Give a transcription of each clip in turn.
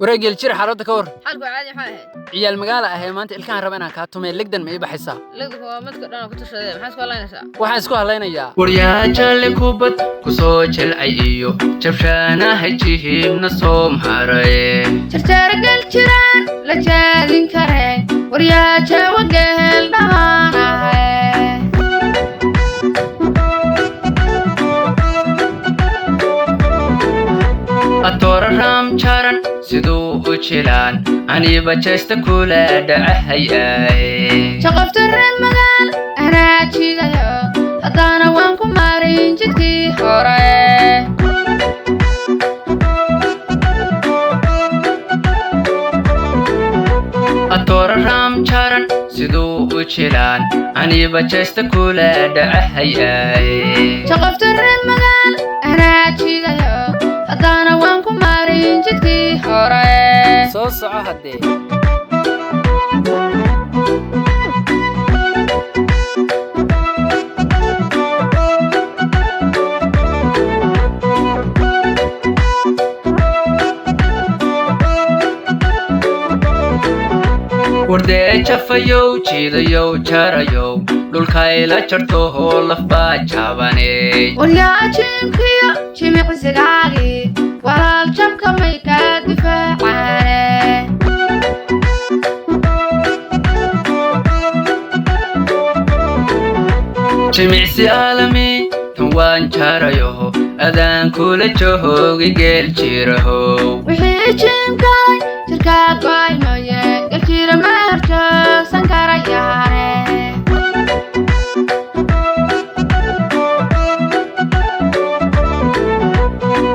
Wareegeel jir, xaaladda ka war. Xaalku caadi maxaa ahayd? Ciyaal magaala ahee, maanta ilkahan raba inaan kaa tumee, legdan ma ii baxaysaa? Legdanku waa midka dhan oo ku tashadee, maxaa isku halaynaysaa? Waxaan isku halaynayaa. Waryaa jalle, kubad ku soo jelcay iyo jabshaanaha jihiibna soo maray. Jarjaargal jiraan la jaadin kareen, waryaa jawageel dhammaanahe. Atoora raamjaran siduu u jilaan aniba jeesta kula dhacahayaaye. Jaqafta reer magaal anaa jiidayo, haddana waan ku marin jidkii hore. Atoora raamjaran siduu u jilaan aniba jeesta kula dhacahayaaye. Jaqafta reer magaal anaa jiidayo, haddana waan ku marin jidkii hore. Soo soco haddee. Wardee jafayow, jiidayow, jarayow, dhulkayla jartohoo lafbaa jaabaney. Waryaa jiimkiyo jimicsigaagii, walaal jabka may kaa difaacaane? Jimicsi aalami tan waan jarayoho, adaan kula jahoogi geel jirahow. Wixii jiimkay jirkaa go'ay mooye, galjira ma horjoogsan karayaane.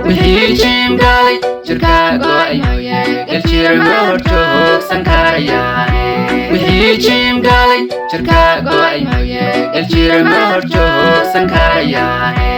Wixii jiimgalay jirkaa go'ay mooye, galjira ma horjoogsan karayaane. Wixii jiimgalay jirkaa go'ay mooye, galjira ma horjoogsan karayaane.